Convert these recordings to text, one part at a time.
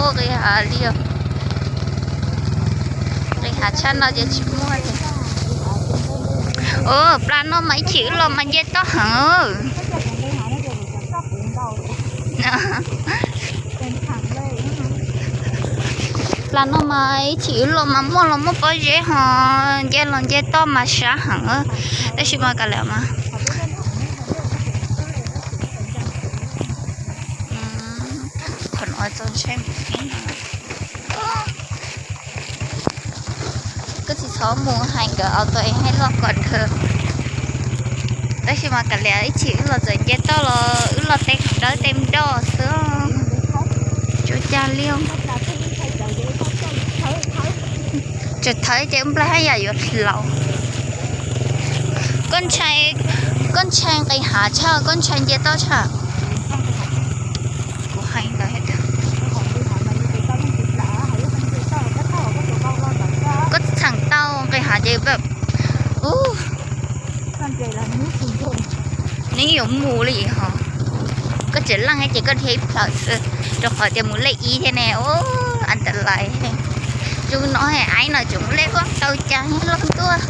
Nqis hav li os. Nqis hav tshaj no ces tsis muaj li. Plas no mas ib chim wb los mas nce toj heev. Plas no mas ib chim wb los mas muaj los muaj pob zeb ho nce los nce toj mas sab heev. Tab sis mas kav liam mas. Qhov no txaus ntshai mus ib no. Koj tsis txhob mus hais nkawd auto es hais loj kom dhawv. Tab sis mas kav liam ib chim wb los txawm nce toj los wb los tes dawb tes nroj xwb. Tsuas cas li. Tseem thawv ces nplaig haj yam yuav hlaus. Koj ntshai nqis hav tshaj koj ntshai nce toj tshaj? Kuv hais ntawd. Koj txheem tau nqis hav ces ub, neb yuav mus li ho. Koj tseem leej ces koj dhia ib plhaw xwb, rau qhov tias mus lej ib thiab ne, ub, an ta lais. Zoo no aib no tseem mus lej vaj tau cas loj tuaj.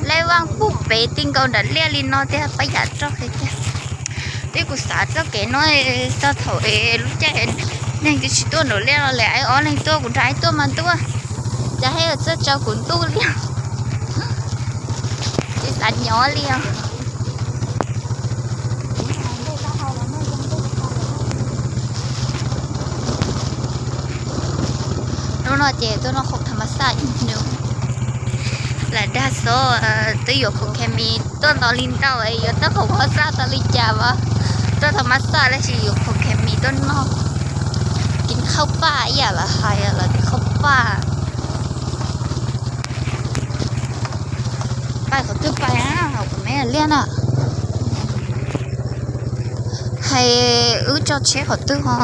Lej vaj puag pem ti nkaus nram liaj li no tiag pab yam roj kiag. Twb kuv xav txoj kev no txog thaum lub caij neeg twb tsis tuaj nraum liaj no lawm, aib ob leeg tuaj kuv nrog aib tuaj mas ntuj, cas haj yam txawj tso kuv ntuj li. Tsis xav nyob li os. Hnub no ces tuaj noj khoom tham mas xaj ib hnub. Lam dag xov twb yuav khoom khes mis tuaj ntau li ntau es yuav tau khoom phob xaj tau li cas as. Tuaj tham mas xaj tab sis yuav khoom khes mis tuaj noj. Kis khauj paj ib yam lawv hais lawv tias khauj paj. Pais qhov twg pais na, hauv kuv me liaj na. Hais wb tso tsheb qhov twg ho?